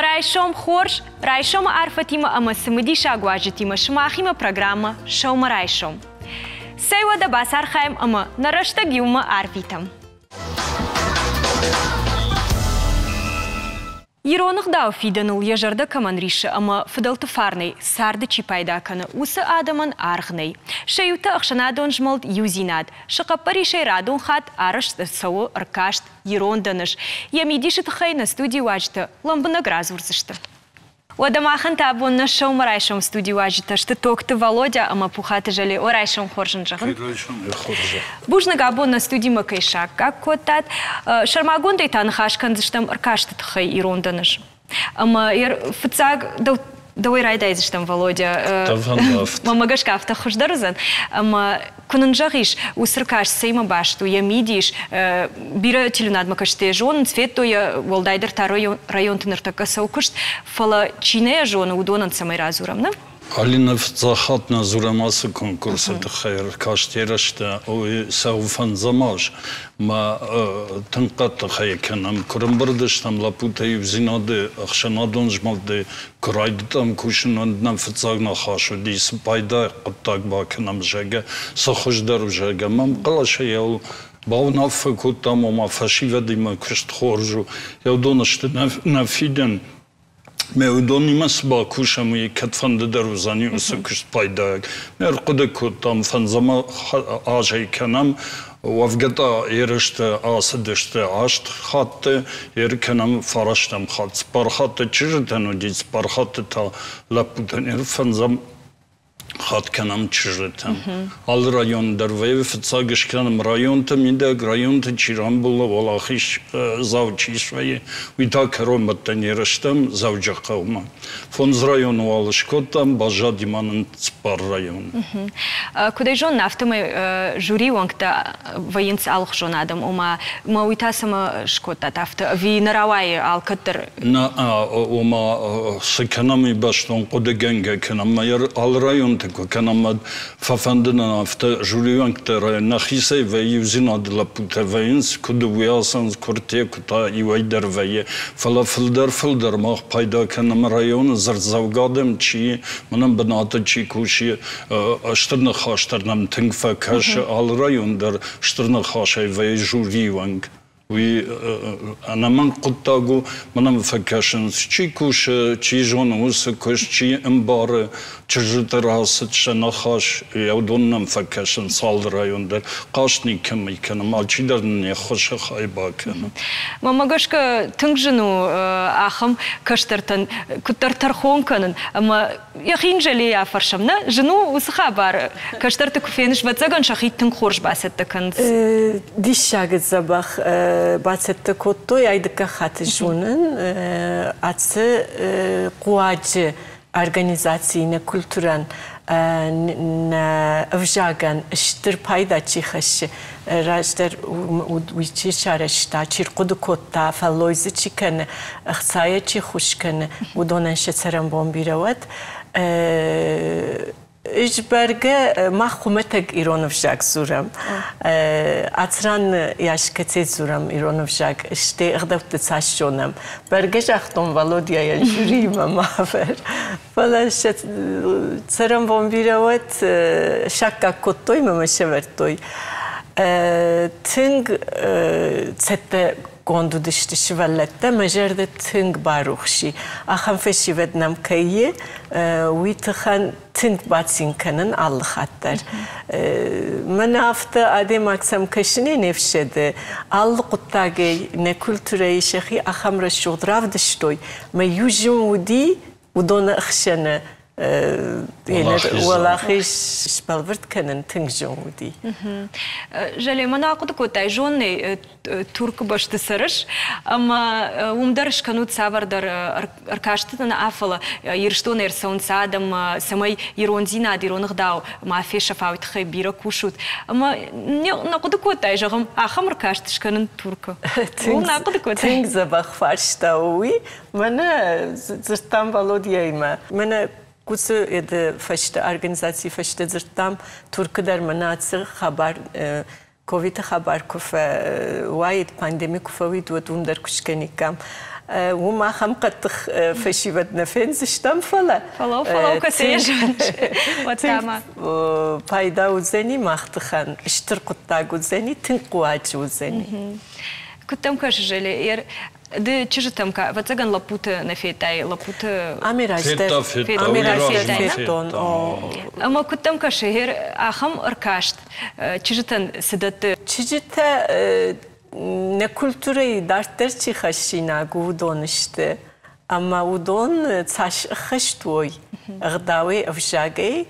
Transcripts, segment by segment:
Уӕ райсом хорз, райсомы арфӕтимӕ ӕмӕ цымыдисаг уазджытимӕ сымахимӕ программӕ «Сӕумӕрайсом». Цӕй уӕдӕ бацархайӕм ӕмӕ нӕ рӕстӕг иумӕ арвитӕм. Ирон ӕгъдау фидӕныл йӕ зӕрдӕ кӕмӕн риссы ӕмӕ фыдӕлты фарнӕй царды чи пайда кӕны, уыцы адӕмӕн аргъ нӕй. Сӕ иутӕ ӕхсӕнадон змӕлд «Иудзинад», сӕ хъӕппӕрисӕй радон хатт арӕзт цӕуы ӕркаст «Ирон дӕныс». Йӕ мидисы тыххӕй нӕ студийы уазджытӕ лӕмбынӕг радзурдзысты. Уӕдӕ махӕн та абон нӕ сӕумӕрайсом студийы уазджытӕ сты Токты Володя ӕмӕ Пухаты Жале. О, райсом хорз ын зӕгъын. Бузныг, абон нӕ студимӕ кӕй саккаг кодтат. Сӕрмагондӕй та ныхас кӕндзыстӕм ӕркасты тыххӕй ирон дӕныс. Ӕмӕ фыццаг дӕуӕй райдайдзыстӕм, Володя. Мӕнмӕ гӕсгӕ афтӕ хуыздӕр уыдзӕн. Ӕмӕ куы нын зӕгъис, уыцы ӕркаст цӕимӕ баст у, йӕ мидис, бирӕ телеуынадмӕ кӕсджытӕ зонынц, федтой йӕ, уӕлдайдӕр та районты ныртӕккӕ цӕуы куыст, фӕлӕ чи нӕ йӕ зоны, уыдонӕн цӕмӕй радзурӕм, нӕ? Алина, фыццаг хатт нӕ дзурӕм ацы конкурсы тыххӕй ӕркаст ерыстӕ, цӕуы фӕндзӕм аз мӕ тынг хъӕддыхӕй кӕнӕм. Куы рымбырд стӕм лӕппутӕ иудзинады ӕхсӕнадон змӕлды, куы райдыдтам кусын, уӕд нӕм фыццаг ныхас уыди, цы пайда хъуыддаг бакӕнӕм, зӕгъгӕ, цы хуыздӕр у, зӕгъгӕ. Мӕм хъӕлӕсӕй бауынаффӕ кодтам, ома фӕсивӕдимӕ куыст хорз у, уыдон сты нӕ фидӕн. Мӕ уыдонимӕ цы бакусӕм, уый кӕдфӕнды дӕр уыдзӕни уыцы куыст пайдайаг. Ме рхъуыды кодтам, фӕндзӕм азӕй кӕнӕм, уӕвгӕ та ерыстӕ ацыдысты аст хатты, ӕркӕнӕм фарӕстӕм хатт. Цыппар хатты чызджытӕн уыди, цыппар хатты та лӕппутӕн. Ӕрфӕндзӕм хатт кӕнӕм чызджытӕн. Алы район дӕр вӕййы фыццаг скӕнӕм районты мидӕг, районты чи рамбулы, уӕлахиздзау чи свӕййы, уый та кӕронбӕттӕн ерыстӕм Дзӕуджыхъӕумӕ. Фондз районы уал скодтам, баззади ма нын цыппар районы. Куыд ӕй зонын, афтӕмӕй жюрийы уӕнгтӕ вӕййынц алыхуызон адӕм, ома мӕ уый та цӕмӕ скодтат афтӕ, ӕви нӕ рауайы алкӕддӕр? Нӕ, ома цы кӕнӕм, уый бӕстон хъуыдыгӕнгӕ кӕнӕм. Алы районты куы кӕнӕм, уӕд фӕфӕнды нӕ афтӕ жюрийы уӕнгтӕ нӕхицӕй вӕййы иудзинады лӕппутӕ вӕййынц, куы дыууӕ ацӕуынц, куы ӕртӕ, куы та иуӕй дӕр вӕййы. Фӕлӕ фылдӕр-фылдӕр мах пайда кӕнӕм районы дзырддзӕугӕ адӕм чи, мӕнӕн бынаты чи кусы, Стыр Ныхас дӕр нӕм тынг фӕкӕсы, алы район дӕр Стыр Ныхасӕй вӕййы жюрийы уӕнг. Уый ӕнӕмӕнг хъуыддаг у, мӕнӕн фӕкӕсынц, чи кусы, чи зоны уыцы куыст, чи ӕмбары чызджыты рацыд, сӕ ныхас, уыдон нӕм фӕкӕсынц алы район дӕр. Хъаст никӕмӕй кӕнӕм, алчидӕр нын йе ххуысы хай бакӕны. Мӕнмӕ гӕсгӕ тынг зын у ахӕм кӕстӕртӕн куыддӕр тӕрхон кӕнын ӕмӕ йӕхи Анжелийӕ афӕрсӕм, нӕ? Зын у уыцы хабар. Кӕстӕрты куы феныс, ӕвӕццӕгӕн, сӕхи тынг хорз бацӕттӕ кӕнынц. Диссаги дзӕбӕх бацӕттӕ кодтой, ай дыккаг хатт зонын. Ацы хъуаджы организацийы нӕ культурӕн, нӕ ӕвзагӕн стыр пайда чи хӕссы, раздӕр уый чи сарӕзта, чи рхъуыды кодта, фӕллой дзы чи кӕны, ӕхцайӕ чи хус кӕны, уыдонӕн сӕ цӕрӕнбон бирӕ уӕд. Ӕз бӕргӕ мах хуымӕтӕг ирон ӕвзаг дзурӕм. Ацран йас кӕцӕй дзурӕм ирон ӕвзаг, стӕй ӕгъдӕутты цас зонӕм. Бӕргӕ загътон Валодяйӕн жюриимӕ ма фӕр. Фӕлӕ сӕ цӕрӕнбон бирӕ уӕд, саккаг кодтой мӕ мӕ сӕвӕрдтой. Тынг цӕттӕгонд уыдысты сывӕллӕттӕ, мӕ зӕрдӕ тынг барухс и. Ахӕм фӕсивӕд нӕм кӕй и, уый тыххӕн тынг бацин кӕнын алы хатт дӕр. Мӕнӕ афтӕ адӕймаг сӕм кӕсынӕй не фсӕды, алы хъуыддагӕй нӕ культурӕйы сӕхи ахӕм рӕсугъд равдыстой. Мӕ иу зын уыди уыдоны ӕхсӕны уӕлахиз сбӕлвырд кӕнын тынг зын уыди. Жале, мӕн ахъуыды кодтай, зоннӕй Туркы бӕсты цӕрыс, ӕмӕ уым дӕр скӕнут цавӕрдӕр ӕркастытӕ нӕ, фӕлӕ Ирыстоны ӕрцӕуынц адӕм, цӕмӕй ирондзинад, ирон ӕгъдау ма фесӕфа, уый тыххӕй бирӕ кусут. Ӕмӕ нӕ хъуыды кодтай, зӕгъӕм, ахӕм ӕркаст скӕнын Туркы? Нӕ хъуыды кодтай? Тынг дзӕбӕх фарста у уый. Мӕнӕ дзырдтам Валодяимӕ. Мӕнӕ уыцы фӕстӕ, организацийы фӕстӕ дзырдтам, Туркы дӕр мӕнӕ ацы хабар, ковиды хабар куы фӕуаид, пандеми куы фӕуид, уӕд уым дӕр куы скӕниккам. Уым ахӕм хъӕддых фӕсивӕд нӕ фендзыстӕм, фӕлӕ Фӕлӕу, фӕлӕу, кӕцӕй зоныс, уӕдта ма. Пайда уыдзӕни мах тыхӕн, стыр хъуыддаг уыдзӕни, тынг хъуаджы уыдзӕни. Куыд дӕм кӕсы, Желе, ды чызджытӕм, ӕвӕццӕгӕн, лӕппуты нӕ федтай, лӕппуты Ами раздӕр Федта, ами раздӕр федтон. Ӕмӕ куыд дӕм кӕсы, ахӕм ӕркаст чызджытӕн цы дӕтты? Чызджытӕ нӕ культурӕйы дарддӕр чи хӕссинаг у, уыдон сты. Ӕмӕ уыдон цас ӕххӕст уой ӕгъдауӕй, ӕвзагӕй,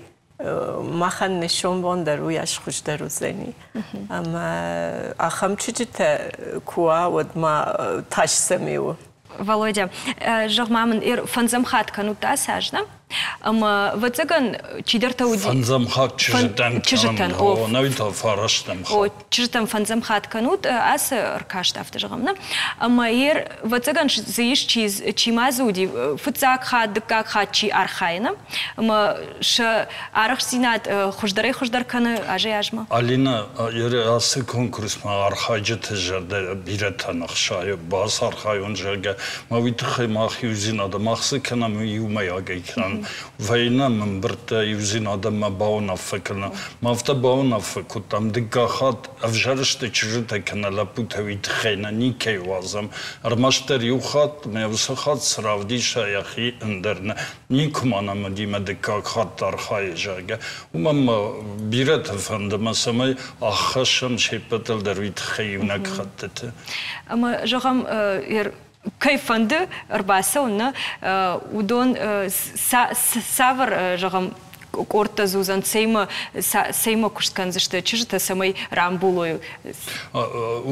махӕн нӕ сомбон дӕр уыйас хуыздӕр уыдзӕни. Ӕмӕ ахӕм чызджытӕ куы уа, уӕд ма тас цӕмӕй у? Володя, зӕгъ-ма мын, фӕндзӕм хатт кӕнут ацы аз, нӕ? Ӕмӕ, ӕвӕццӕгӕн, чидӕртӕ уыди... Фӕндзӕм хатт чызджытӕн чызджытӕн, о. Нӕуи та фарӕстӕм хатт. О, чызджытӕн фӕндзӕм хатт кӕнут ацы ӕркаст, афтӕ зӕгъӕм, нӕ? Ӕмӕ ӕвӕццӕгӕн, дзы ис, чи, чи ма дзы уыди, фыццаг хатт, дыккаг хатт чи архайы, нӕ? Ӕмӕ сӕ арӕхстдзинад хуыздӕрӕй-хуыздӕр кӕны азӕй-азмӕ? Алинӕ, ацы конкурсмӕ архайджыты зӕрдӕ бирӕтӕн ӕхсайы, бацархайон, зӕгъгӕ, мӕ уый тыххӕй мах иудзинады мах цы кӕнӕм, уый иумӕйагӕй кӕнӕм. Вӕйнӕм ӕмбырдтӕ иудзинадӕмӕ бауынаффӕ кӕнӕм. Мӕ афтӕ бауынаффӕ кодтам, дыккаг хатт ӕвзӕрсты чызджытӕ кӕнӕ лӕппутӕ уый тыххӕй нӕ никӕй уадзӕм. Ӕрмӕстдӕр иу хатт, мӕ уыцы хатт цы равдиса йӕхи, ӕндӕр нӕ. Никуы ма нӕм уыди мӕ дыккаг хатт архайы, зӕгъгӕ. Уымӕн ма бирӕты фӕнды мӕ, цӕмӕй ӕххӕссӕм се ппӕтыл дӕр уый тыххӕй иунӕг хӕттыты. Ӕмӕ, зӕгъӕм, кӕй фӕнды ӕрбацӕуын, нӕ, уыдон цавӕр, зӕгъӕм, къордтӕ дзы уыдзӕн, цӕймӕ куыст кӕндзысты чызджытӕ, цӕмӕй рамбулой?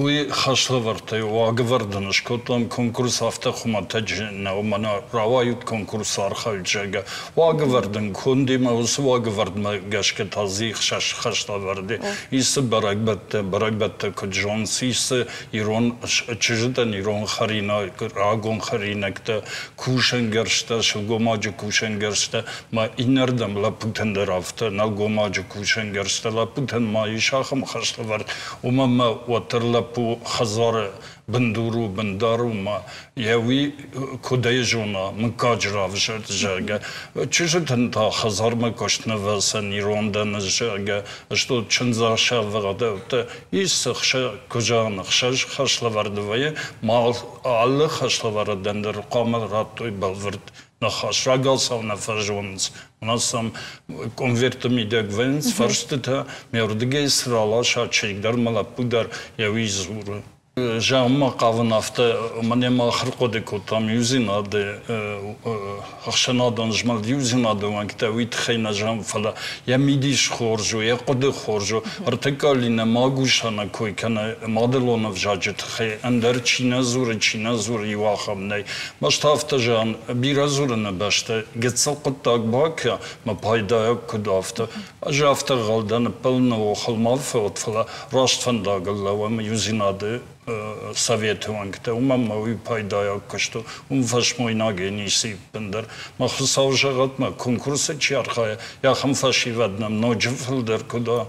Уый хӕслӕвӕрдтӕй уагӕвӕрдӕн скодтам конкурс афтӕ хуымӕтӕджы нӕу, мӕнӕ рауайут конкурсы архайут, зӕгъгӕ. Уагӕвӕрдӕн кондимӕ уыцы уагӕвӕрдмӕ гӕсгӕ та дзы хӕслӕвӕрды ис дзы бӕрӕгбӕттӕ, бӕрӕгбӕттӕ куыд зонынц, ис дзы ирон чызджытӕн ирон хӕринаг, рагон хӕринӕгтӕ, кусӕнгӕрзтӕ, сылгоймаджы кусӕнгӕрзтӕ ма иннӕрдӕм лӕппутӕн дӕр афтӕ, нӕлгоймаджы кусӕнгӕрзтӕ лӕппутӕн ма ис ахӕм хӕслӕвӕрд, уымӕн ма уӕддӕр лӕппу хӕдзары бындур у, бындар у ма йӕ уый куыдӕй зона, мыггаджы равзӕрд, зӕгъгӕ. Чызджытӕн та хӕдзармӕ куыст нывӕцӕн ирон дӕн, зӕгъгӕ, сты чындзӕхсӕвы ис цы куы зӕгъын, ӕхсӕз хӕслӕвӕрды вӕййы, ма алы хӕслӕвӕрдӕн дӕр хъуамӕ радтой бӕлвырд ныхас. Рагацау нӕ фӕзонынц. Мӕнӕ сӕм конвертты мидӕг вӕййынц фӕрстытӕ, ме рдыгӕй цы раласа чызг дӕр мӕ лӕппу дӕр йӕ уый дзуры. Зӕгъынмӕ хъавын афтӕ, мӕнӕ мах ӕрхъуыды кодтам иудзинады ӕхсӕнадон змӕлд иудзинады уӕнгтӕ, уый тыххӕй нӕ зӕгъын, фӕлӕ йӕ мидис хорз у, йӕ хъуыды хорз у. Ӕртыккаг линӕ магусана кой кӕны мадӕлон ӕвзаджы тыххӕй, ӕндӕр чи нӕ дзуры, чи нӕ дзуры, иу ахӕм нӕй. Мӕст афтӕ зӕгъын, бирӕ дзурыны бӕсты гыццыл хъуыддаг бакӕ, мӕ пайдайаг куыд афтӕ. Ӕз афтӕ ӕнхъӕл дӕн, ӕппӕлыны охыл ма фӕуӕд, фӕлӕ раст фӕндагыл лӕууӕм иудзинады советы уӕнгтӕ, уымӕн ма уый пайдайаг куыст у, уым фӕсмойнагӕй ницы ӕппындӕр. Мӕ Хуыцау зӕгъӕд, мӕ конкурсы чи архайы, ахӕм фӕсивӕд нӕм ноджы фылдӕр куыд уа,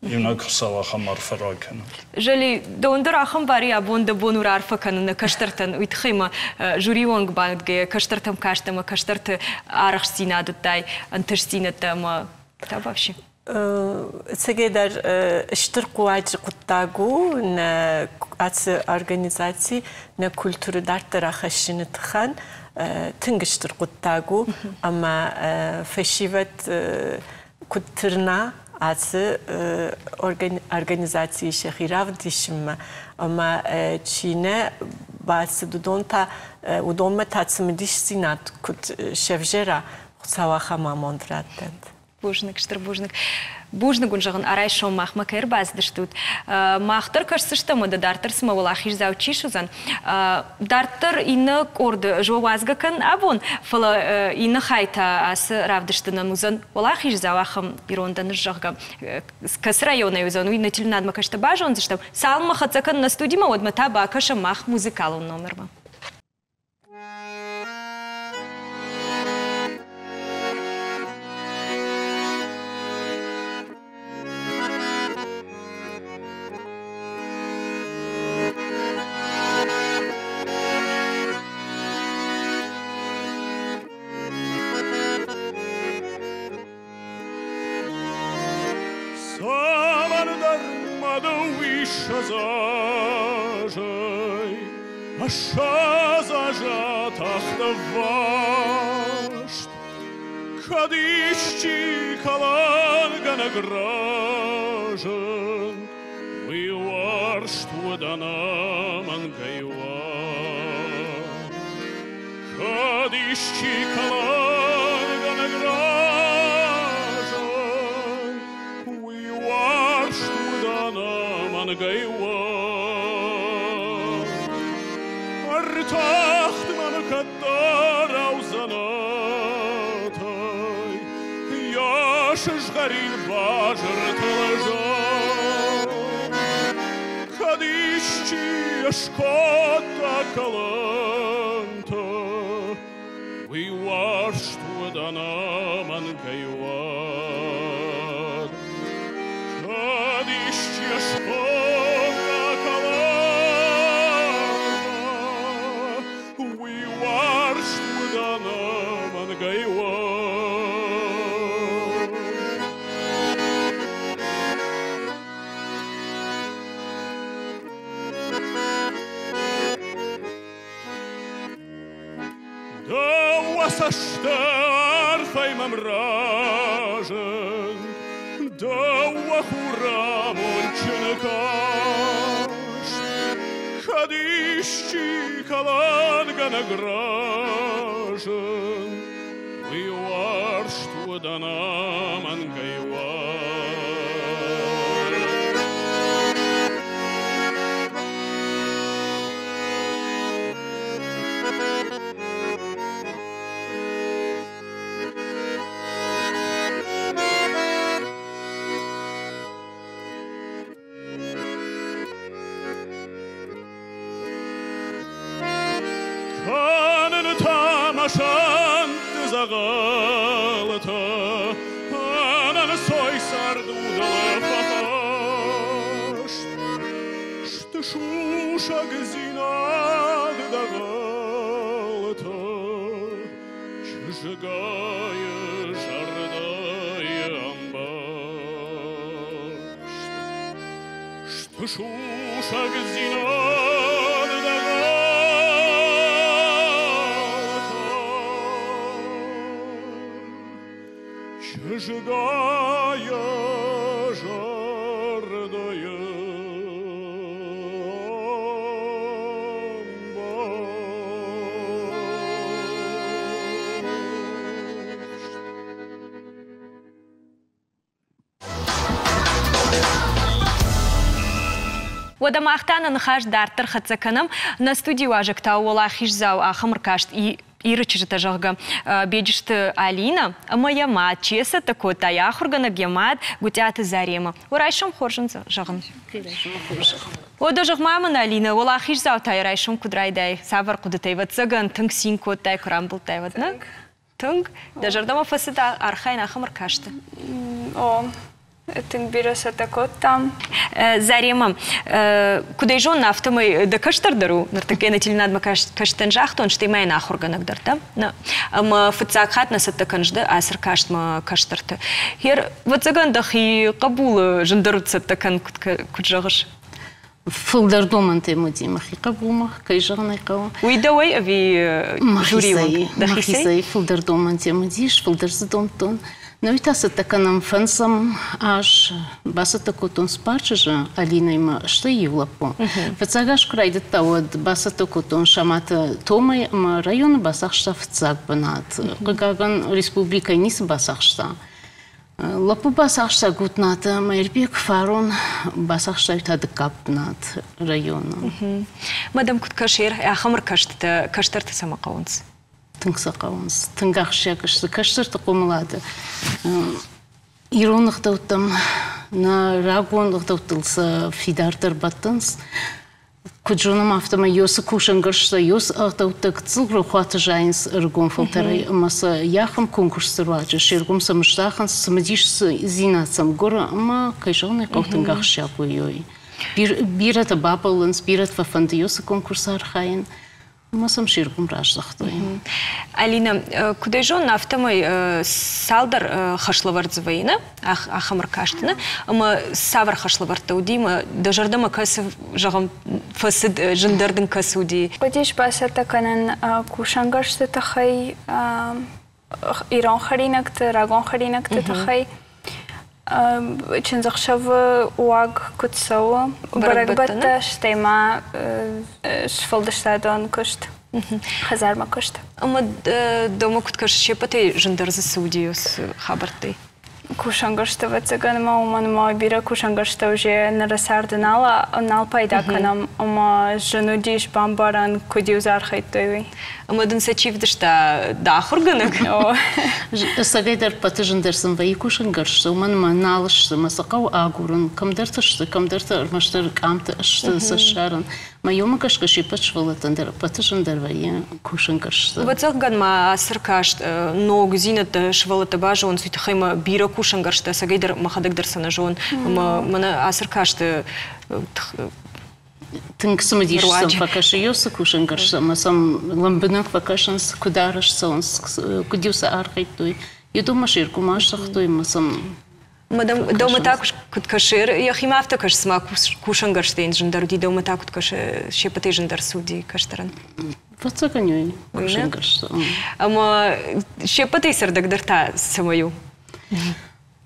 иунӕг Хуыцау ахӕм арфӕ ракӕнӕд. Жали, дӕуӕн дӕр ахӕм бар и абон дӕ бон у раарфӕ кӕнын нӕ кӕстӕртӕн, уый тыххӕй ма жюри уӕнг бадгӕйӕ кӕстӕртӕм каст ӕмӕ кӕстӕрты арӕхстдзинад уыдтай, ӕнтыстдзинӕдтӕ ӕмӕ та вообще. Ӕцӕгӕйдӕр стыр хъуаджы хъуыддаг у нӕ ацы организаци нӕ культурӕ дарддӕр ахӕссыны тыххӕн тынг стыр хъуыддаг у ӕмӕ фӕсивӕд куыд тырна ацы организацийы сӕхи равдисынмӕ ӕмӕ чи нӕ бацыд, уыдон та уыдонмӕ та цымыдисдзинад куыд сӕвзӕра, Хуыцау ахӕм амонд раттӕд. Бузныг, стыр бузныг. Бузныг уын зӕгъын, арайсом махмӕ кӕй ӕрбацыдыстут. Мах дӕр кӕсдзыстӕм, уӕдӕ дарддӕр цымӕ уӕлахиздзау чи суыдзӕн. Дарддӕр иннӕ къорды ӕз уӕ уадзгӕ кӕн абон, фӕлӕ иннӕ хай та ацы равдысты нӕм уыдзӕн уӕлахиздзау ахӕм ирон дӕн, зӕгъгӕ. Кӕцы районӕй уыдзӕн, уый нӕ телеуынадмӕ кӕстӕ базондзыстӕм. Цалынмӕ хӕццӕ кӕнын нӕ студимӕ, уӕдмӕ та бакӕсӕм мах музыкалон номермӕ. 20 азӕй, 20 азы атахт ӕвваст. Кӕд исчи кӕлӕнгӕнӕг разынд, уый уарзт уыд ӕнӕмӕнгӕй уад. Кӕд исчи кӕлӕнгӕнӕг разынд, уый уарзт уыд ӕнӕмӕнгӕй уад. Ӕртахт мӕм кӕддӕрау дзӕнӕтӕй, йӕ сызгъӕрин базыртыл зад. Кӕд исчи ыскодта кӕлӕнтӕ, уый уарзт уыд ӕнӕмӕнгӕй уӕд. Кӕд исчи ыскодта кӕлӕнтӕ, уый уарзт уыд ӕнӕмӕнгӕй уӕд. Дӕ цӕсты арфӕй мӕм разынд, Дӕ хурамондджын каст. Кӕд исчи кӕлӕнгӕнӕг разынд, Уый уарзт уыд ӕнӕмӕнгӕй уарзт. Кӕнын та мӕ сӕнтты дзӕгъӕлтӕ, ӕнӕнцой цард удыл фӕхӕст. Сты сусӕгдзинад дӕгъӕлтӕ, чызгайы зӕрдӕйы ӕмбӕхст. Сты сусӕгдзинад дӕгъӕлтӕ, чызгайы зӕрдӕйы ӕмбӕхст. Уӕдӕ мах та нӕ ныхас дарддӕр хӕццӕ кӕнӕм. Нӕ студийы уазӕг та уӕлахиздзау ахӕм ӕркаст Иры чызджытӕ, зӕгъгӕ, Беджызты Алинӕ ӕмӕ йӕ мад, чи йӕ цӕттӕ кодта, йӕ ахуыргӕнӕг, йӕ мад Гуытъиаты Заремӕ. Уӕ райсом хорз ын зӕгъын. Уӕдӕ зӕгъ-ма мын, Алинӕ, уӕлахиздзау та йӕ райсом куыд райдай? Цавӕр хъуыдытӕй, ӕвӕццӕгӕн, тынг цин кодтай, куы рамбылдтай, уӕд, нӕ? Тынг? Дӕ зӕрдӕмӕ фӕцыд архайын ахӕм ӕркасты? О, тынг бирӕ цӕттӕ кодтам. Зарема, куыд ӕй зонын, афтӕмӕй дӕ кӕстӕр дӕр у, ныртӕккӕ нӕ теленадмӕ кӕстӕн загътон, стӕй ма йын ахуыргӕнӕг дӕр дӕ. Ӕмӕ фыццаг хатт нӕ цӕттӕ кӕныс дӕ ацы ӕркастмӕ кӕстӕрты. Хер, ӕвӕццӕгӕн, дӕхи хъӕбулы зындӕр уыд цӕттӕ кӕн, куыд зӕгъыс? Фылдӕр домӕнтӕ уыди мӕхи хъӕбулмӕ, кӕй зӕгъын ӕй хъӕуы. Уый дӕуӕй ӕви жюрийы? Мӕхицӕй фылдӕр домӕнтӕ уыдис, фылдӕр дзы домдтон. Ныр та цӕттӕ кӕнӕм фӕндзӕм аз. Бацӕттӕ кодтон цыппар чызджы Алинӕимӕ, стӕй иу лӕппу. Фыццаг аз куы райдыдта, уӕд бацӕттӕ кодтон Саматы Томайы ӕмӕ районы бацахста фыццаг бынат. Хъыгагӕн, республикӕйы ницы бацахста. Лӕппу бацахста Гутнаты Мӕирбег фарон бацахста та дыккаг бынат районы. Мадам куыд кӕсы, ахӕм ӕркастытӕ кӕстӕрты цӕмӕ хъӕуынц? Тынг сӕ хъӕуынц. Тынг ахсджиаг сты кӕстӕрты хъомылады. Ирон ӕгъдӕуттӕм, нӕ рагон ӕгъдӕуттыл сӕ фидардӕр бӕттынц. Куыд зонӕм, афтӕмӕй ёсы кусӕнгӕрзтӕ, ёсы ӕгъдӕуттӕ гыццыл рохуаты зайынц ӕрыгон фӕлтӕрӕй ӕмӕ сӕ йахӕм конкурсты руаджы се ргом сӕм здахынц, цымыдисдзинад сӕм гуыры ӕмӕ, кӕй зӕгъын ӕй хъӕуы, тынг ахсджиаг у ёй. Бирӕтӕ бабӕллынц, бирӕтӕ фӕфӕнды ёсы конкурсы архайын. Ӕмӕ сӕм се ргом раздӕхтой. Алина, куыд ӕй зонын, афтӕмӕй цалдӕр хӕслӕвӕрд дзы вӕййы, нӕ? Ахӕм ӕркасты, нӕ? Ӕмӕ цавӕр хӕслӕвӕрдтӕ уыди, ӕмӕ дӕ зӕрдӕмӕ кӕцы, зӕгъӕм, фӕцыд, зындӕр дын кӕцы уыди? Хъуыдис бацӕттӕ кӕнын кусӕнгӕрзты тыххӕй, ирон хӕринӕгты, рагон хӕринӕгты тыххӕй. Чындзӕхсӕвы уаг куыд цӕуы, бӕрӕгбӕттӕ, стӕй ма сфӕлдыстадон куыст, хӕдзармӕ куыст. Ӕмӕ дӕумӕ куыд кӕсы, се ппӕтӕй зындӕр дзы цы уыди уыцы хабӕрттӕй? Кусӕнгӕрзтӕ, ӕвӕццӕгӕн, ӕмӕ уымӕн ӕмӕ бирӕ кусӕнгӕрзтӕ уже ныры царды нал, нал пайда кӕнӕм ӕмӕ зын уыдис бамбарӕн, куыд-иу дзы архайдтой, уый. Ӕмӕ дын сӕ чи вдыста дӕ ахуыргӕнӕг? Ӕцӕгӕйдӕр ӕппӕты зындӕр сын вӕййы кусӕнгӕрзтӕ, уымӕн ӕмӕ нал сты, ӕмӕ сӕ хъӕуы агурын. Кӕмдӕрты сты, кӕмдӕрты ӕрмӕстдӕр къамты сты сӕ ссарын. Мӕ иумӕ гӕсгӕ се ппӕт сывӕллӕттӕн дӕр ӕппӕты зындӕр вӕййы кусӕнгӕрзтӕ. Ӕвӕццӕгӕн ма ацы ркаст ногдзинӕдтӕ сывӕллӕттӕ базонынц, уый тыххӕй ма бирӕ кусӕнгӕрзтӕ ӕцӕгӕйдӕр мӕхӕдӕг дӕр сӕ нӕ зонын. Ӕмӕ мӕнӕ ацы ркасты тынг цымыдис сӕм фӕкӕсы цы кусӕнгӕрзтӕ ӕмӕ сӕм лӕмбынӕг фӕкӕсынц, куыд арӕзт цӕуынц, куыд-иу сӕ архайдтой. Уыдонмӕ се ргом аздӕхтой ӕмӕ сӕм Дӕумӕ та куыд кӕсы? Йӕхимӕ афтӕ кӕсы, цыма кусӕнгӕрзтӕ йын зындӕр уыди, дӕумӕ та куыд кӕсы, се ппӕтӕй зындӕр цы уыди кӕстӕрӕн? Фӕцӕгӕн кусӕнгӕрзтӕ. Ӕмӕ се ппӕтӕй цӕрдӕгдӕр та цӕмӕй у?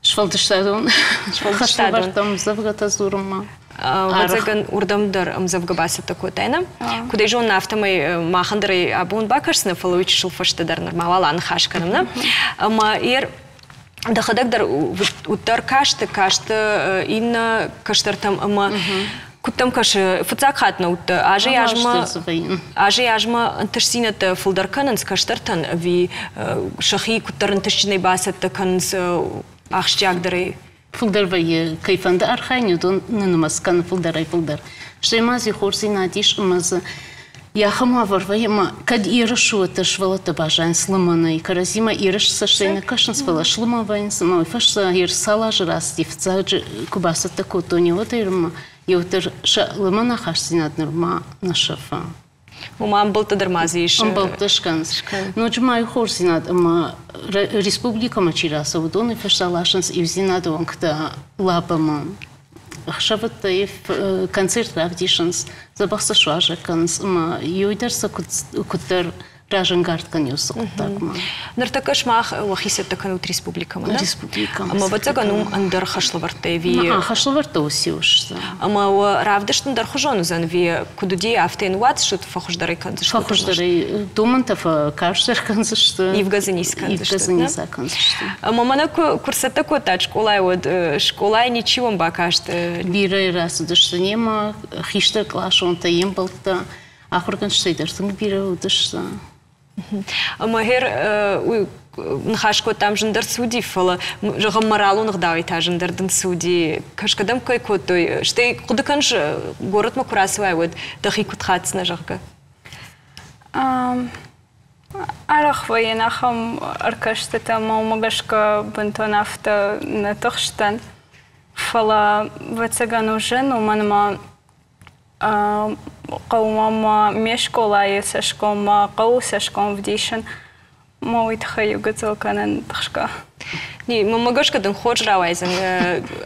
Сфӕлдыстадон. Сфӕлдыстадон. Ӕмдзӕвгӕтӕ дзурынмӕ. Ӕвӕццӕгӕн, уырдӕм дӕр ӕмдзӕвгӕ бацӕттӕ кодтай, нӕ? Куыд ӕй зонын, афтӕмӕй махӕн дӕр ӕй абон бакӕсдзынӕ, фӕлӕ уый чысыл фӕстӕдӕр нырма уал аныхас кӕнӕм, нӕ? Ӕмӕ дӕхӕдӕг дӕр уыддӕр касты, касты иннӕ кӕстӕртӕм ӕмӕ куыдтӕм кӕсы, фыццаг хатт нӕ уыдтӕ, азӕй-азмӕ ӕнтыстдзинӕдтӕ фылдӕр кӕнынц кӕстӕртӕн ӕви сӕхи куыддӕр ӕнтыстджынӕй бацӕттӕ кӕнынц ахсджиагдӕрӕй? Фылдӕр вӕййы, кӕй фӕнды архайын, уыдон ныннымӕц кӕны фылдӕрӕй-фылдӕр. Стӕй ма дзы хорздзинад ис ӕмӕ дзы ахӕм уавӕр вӕййы, ӕмӕ кӕд ерыс уӕддӕр сывӕллӕттӕ баззайынц лымӕнӕй, кӕрӕдзимӕ ерыс цӕстӕй нӕ кӕсынц, фӕлӕ слымӕн вӕййынц ӕмӕ уый фӕстӕ ерыс цал азы рацыди, фыццаджы куы бацӕттӕ кодтон, уӕдӕй нырмӕ еуӕддӕр сӕ лымӕн ахастдзинад нырма нӕ сӕфы. Уымӕ ӕмбӕлттӕ дӕр ма дзы ис. Ӕмбӕлттӕ скӕнынц. Ноджы ма иу хорздзинад ӕмӕ республикӕмӕ чи рацӕуы, уыдоны фӕстӕ ласынц иудзинады уӕнгтӕ Лабӕмӕ. Ӕхсӕвӕттӕ концерт равдисынц, дзӕбӕх сӕ суазӕг кӕнынц ӕмӕ иуӕй дӕр сӕ куыддӕр разӕнгард кӕны уыцы хъуыддагмӕ. Ныртӕккӕ сымах уӕхи цӕттӕ кӕнут республикӕмӕ, нӕ? Республикӕмӕ. Ӕмӕ ӕвӕццӕгӕн уым ӕндӕр хӕслӕвӕрдтӕ ӕви... Хӕслӕвӕрдтӕ уыциу сты. Ӕмӕ уӕ равдыст ӕндӕрхуызон уыдзӕн ӕви куыд уыди, афтӕ йын уадзут, фӕхуыздӕрӕй кӕндзысты? Фӕхуыздӕрӕй домӕнтӕ фӕкарздӕр кӕндзысты. Ивгӕ дзы ницы кӕндзысты. Ивгӕ дзы ницы акӕндзысты. Ӕмӕ мӕнӕ куы рцӕттӕ кодтат скъолайы, уӕд скъолайы ничи уӕм бакаст? Бирӕ рацыдысты немӕ, хистӕр къласонтӕ, йе мбӕлттӕ. Ахуыргӕнджытӕй дӕр тынг бирӕ уыдысты. Ӕмӕ гъер уый ныхас кодтам зындӕр цы уыди, фӕлӕ зӕгъӕм, моралон ӕгъдауӕй та зындӕр дын цы уыди, кӕсгӕ дӕм кӕй кодтой, стӕй хъуыды кӕныс, горӕтмӕ куы рацӕуай, уӕд дӕхи куыд хатдзынӕ, зӕгъгӕ? Арӕх вӕййын ахӕм ӕркӕстытӕ ӕмӕ уымӕ гӕсгӕ бынтон афтӕ нӕ тыхстӕн. Фӕлӕ, ӕвӕццӕгӕн, у зын, уымӕн ӕмӕ хъӕумӕ ма ме скъолайы цӕсгом, мӕ хъӕуы цӕсгом вдисын. Мӕ уый тыххӕй иу гыццыл кӕнын тыхсгӕ. Не, мӕнмӕ гӕсгӕ дын хорз рауайдзӕн.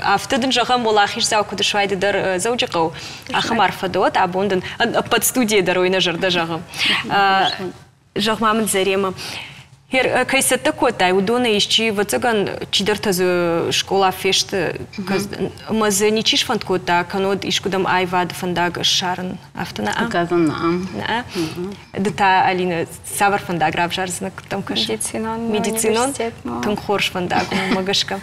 Афтӕ дын зӕгъӕм, уӕлахиздзау куыд суай ды дӕр Дзӕуджыхъӕу, ахӕм арфӕ дӕ уӕд. Абон дын ӕппӕт студийӕ дӕр уый нӕ зӕрдӕ зӕгъы. Зӕгъ-ма мын, Заремӕ, кӕй цӕттӕ кодтай, уыдонӕй исчи, ӕвӕццӕгӕн, чидӕртӕ дзы скъола фесты, ӕмӕ дзы ничи сфӕнд кодта, кӕннод искуыдӕм аивады фӕндаг ссарын, афтӕ нӕ? Хъыгагӕн, нӕ. Нӕ? Ды та, Алинӕ, цавӕр фӕндаг равзардзынӕ, куыдтӕм кӕсы? Медицинон. Медицинон? Тынг хорз фӕндаг у, мӕ гӕсгӕ.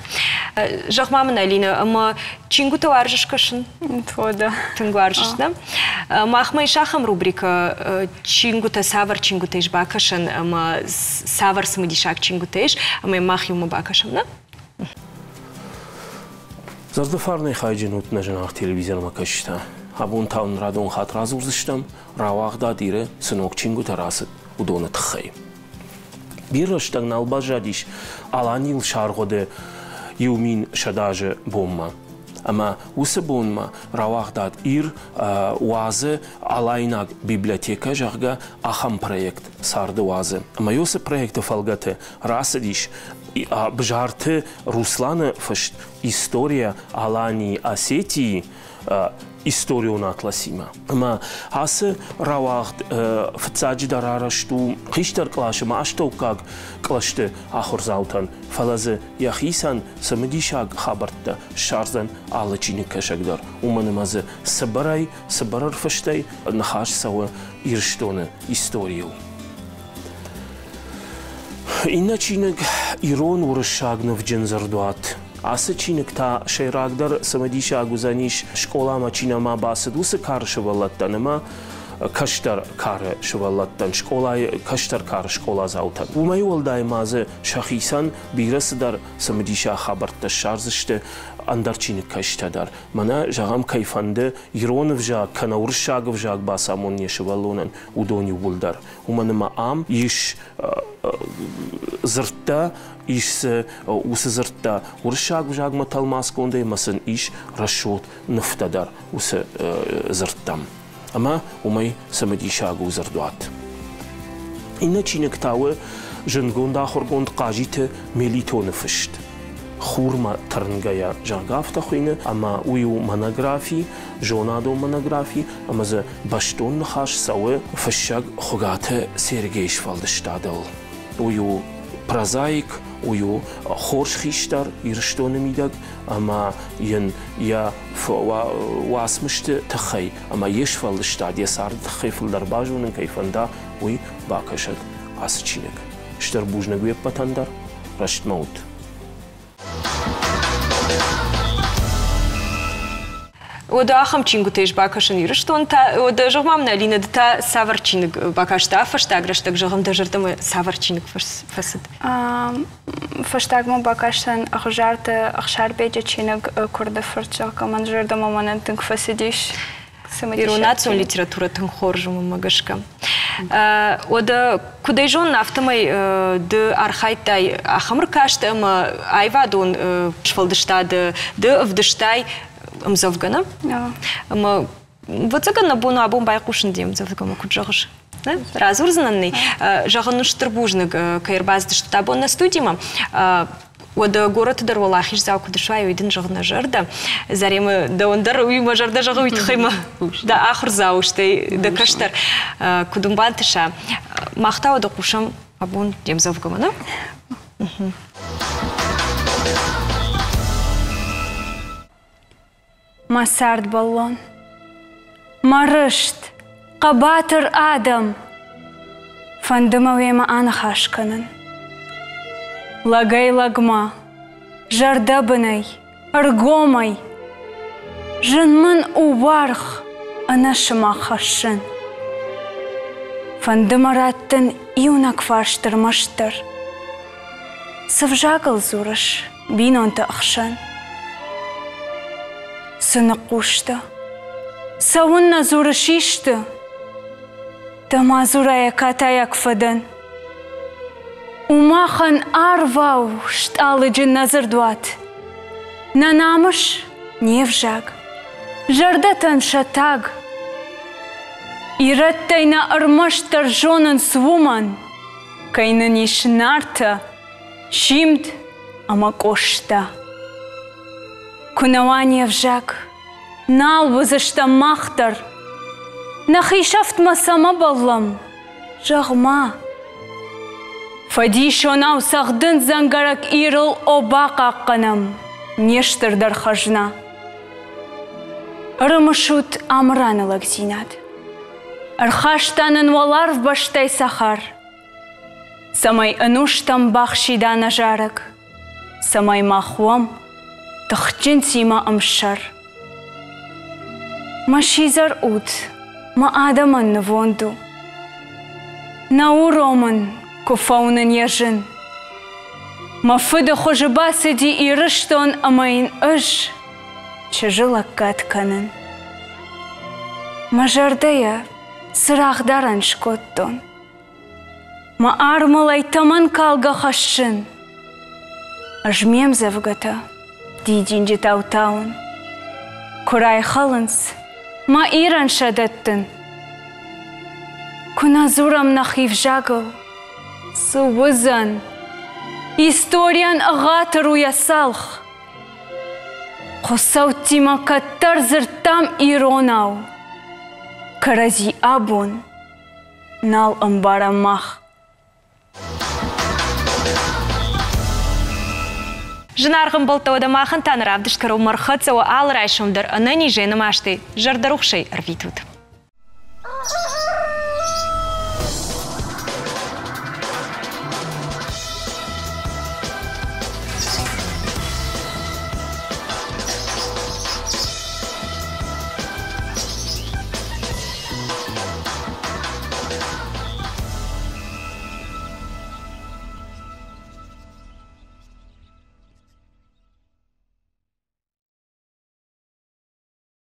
Зӕгъ-ма мын, Алинӕ, ӕмӕ чингуытӕ уарзыс кӕсын? Твода. Тынг уарзыс, нӕ? Махмӕ ис ахӕм рубрикӕ чингуытӕ, цавӕр чингуытӕ ис бакӕсӕн ӕмӕ цавӕр цымыдисаг чингуытӕ ис, ӕмӕ мах иумӕ бакӕсӕм, нӕ? Зӕрдӕфарнӕй хайджын ут нӕ зынаргъ телевизормӕ кӕсджытӕ. Абон та уын радон хатт радзурдзыстӕм, рауагъдад Иры цы ног чингуытӕ рацыд, уыдоны тыххӕй. Бирӕ рӕстӕг нал баззадис Аланийыл саргъуыды 1100 азы бонмӕ. Ӕмӕ уыцы бонмӕ рауагъдад Ир уадзы Алайнаг библиотекӕ, зӕгъгӕ, ахӕм проект царды уадзы. Ӕмӕ уыцы проекты фӕлгӕты рацыдис Бзарты Русланы фыст История Алании Осетии историон атласимӕ. Ӕмӕ ацы рауагъд фыццаджыдӕр арӕзт у хистӕр къласы ӕмӕ астӕуккаг кълӕсты ахуырдзаутӕн, фӕлӕ дзы йӕхицӕн цымыдисаг хабӕрттӕ ссардзӕн алы чиныгкӕсӕг дӕр, уымӕн ӕмӕ дзы цыбырӕй, цыбыр ӕрфыстӕй ныхас цӕуы Ирыстоны историйыл. Иннӕ чиныг ирон-уырыссаг нывджын дзырдуат. Ацы чиныг та сӕйрагдӕр цымыдисаг уыдзӕнис, скъоламӕ чи нӕма бацыд, уыцы кары сывӕллӕттӕн ӕмӕ кӕстӕр кары сывӕллӕттӕн, скъолайы кӕстӕр кары скъоладзаутӕн. Уымӕй уӕлдай ма дзы сӕхицӕн бирӕ цыдӕр цымыдисаг хабӕрттӕ ссардзысты ӕндӕр чиныгкӕсджытӕ дӕр. Мӕнӕ, зӕгъӕм, кӕй фӕнды ирон ӕвзаг кӕнӕ уырыссаг ӕвзаг бацамонын йӕ сывӕллонӕн, уыдон иууылдӕр. Уымӕн ӕмӕ ам ис дзырдтӕ, ис дзы уыцы дзырдтӕ уырыссаг ӕвзагмӕ тӕлмацгондӕй ӕмӕ сын ис рӕсугъд нывтӕ дӕр уыцы дзырдтӕм. Ӕмӕ уымӕй цымыдисаг у дзырдуат. Иннӕ чиныг та у зындгонд ахуыргонд Хъазиты Мелитоны фыст. Хурмӕ тырнгӕйӕ, зӕгъгӕ, афтӕ хуыйны, ӕмӕ уый у монографи, зонадон монографи, ӕмӕ дзы бӕстон ныхас цӕуы фыссӕг Хуыгаты Сергейы сфӕлдыстадыл. Уый у прозаик, уый у хорз хистӕр Ирыстоны мидӕг ӕмӕ йын йӕ уацмысты тыххӕй ӕмӕ йе сфӕлдыстад, йӕ царды тыххӕй фылдӕр базонын кӕй фӕнда, уый бакӕсӕд ацы чиныг. Стыр бузныг уе ппӕтӕн дӕр. Рӕстмӕ ут! Уӕдӕ ахӕм чингуытӕ ис бакӕсын Ирыстон та. Уӕдӕ зӕгъ-ма мын, Алинӕ, ды та цавӕр чиныг бакастӕ? Фӕстаг рӕстӕг, зӕгъын, дӕ зӕрдӕмӕ цавӕр чиныг фӕцыд? Фӕстагмӕ бакастӕн Ӕгъуызарты Ӕхсарбеджы чиныг Куырды фырт, зӕгъгӕ, мӕн зӕрдӕмӕ мӕнӕн тынг фӕцыдис. Ирон национ литературӕ тынг хорз у мӕнмӕ гӕсгӕ. Уӕдӕ куыд ӕй зонын, афтӕмӕй ды архайдтай ахӕм ӕркасты ӕмӕ аивадон сфӕлдыстады ды ӕвдыстай ӕмдзӕвгӕ, нӕ? Ӕмӕ ӕвӕццӕгӕн нӕ бон абон байхъусын де мдзӕвгӕмӕ, куыд зӕгъыс? Радзурдзынӕн нӕ. Зӕгъын, стыр бузныг, кӕй ӕрбацыдыстут абон нӕ студимӕ. Уӕдӕ горӕты дӕр уӕлахиздзау куыд суай, уый дын зӕгъ нӕ зӕрдӕ. Заремӕ, дӕуӕн дӕр уый мӕ зӕрдӕ зӕгъы, уый тыххӕй мӕ дӕ ахуырдзау, стӕй дӕ кӕстӕр куыд уын бантыса. Мах та уӕдӕ хъусӕм абон де мдзӕвгӕмӕ, нӕ? Мӕ цардбӕллон, мӕ рыст, хъӕбатыр адӕм! Фӕнды мӕ уемӕ аныхас кӕнын. Лӕгӕй-лӕгмӕ, зӕрдӕбынӕй, ӕргомӕй. Зын мын у уаргъ ӕнӕ сымах хӕссын. Фӕнды мӕ раттын иунӕг фарст ӕрмӕстдӕр. Цы взагыл дзурыс? бинонты ӕхсӕн. Цы ныхъхъус дӕ? Цӕуыннӕ дзурыс исты? Дӕ мадзурайӕ катайаг фӕдӕн. У махӕн арвау стъалыджын нӕ дзырдуат. Нӕ намыс, не взаг, зӕрдӕтӕн сӕ таг. Ирӕттӕй нӕ ӕрмӕстдӕр зонынц уымӕн, кӕй нын ис Нартӕ, Симд ӕмӕ Къоста. Куы нӕ уа не взаг, нал уыдзыстӕм мах дӕр. Нӕхи сӕфтмӕ цӕмӕ бӕллӕм, зӕгъ-ма. Фӕдисонау цӕгъдын дзӕнгӕрӕг Ирыл о бахъахъхъӕнӕм не стырдӕр хӕзна. Ӕрымысут Амыраны лӕгдзинад. Ӕрхаста нын уӕларвбӕстӕй цӕхӕр. Цӕмӕй ӕнустӕм бахсида нӕ зарӕг, Цӕмӕй мах уӕм тыхджынтимӕ ӕмсӕр. Мӕ сидзӕр уд мӕ адӕмӕн нывонд у. Нӕ уромын, куы фӕуынын йӕ зын. Мӕ фыды хуызы бацыди Ирыстон ӕмӕ йын ӕз чызджы лӕггад кӕнын. Мӕ зӕрдӕйӕ цырагъдарӕн скодтон. Мӕ армыл ӕй тӕмӕнкалгӕ хӕссын. Ӕз ме мдзӕвгӕтӕ дидинджытау тауын. Куы райхӕлынц мӕ Ирӕн сӕ дӕттын. Куы нӕ дзурӕм нӕхи взагыл, цы уыдзӕн? Историйӕн ӕгъатыр у йӕ цалх. Хуыцӕуттимӕ кӕддӕр дзырдтам иронау. Кӕрӕдзи абон нал ӕмбарӕм мах. Зынаргъ ӕмбӕлттӕ, уӕдӕ махӕн та нӕ равдыст кӕронмӕ ӕрхӕццӕ уӕ алы райсом дӕр ӕнӕнизӕй, нымӕстӕй, зӕрдӕрухсӕй ӕрвитут.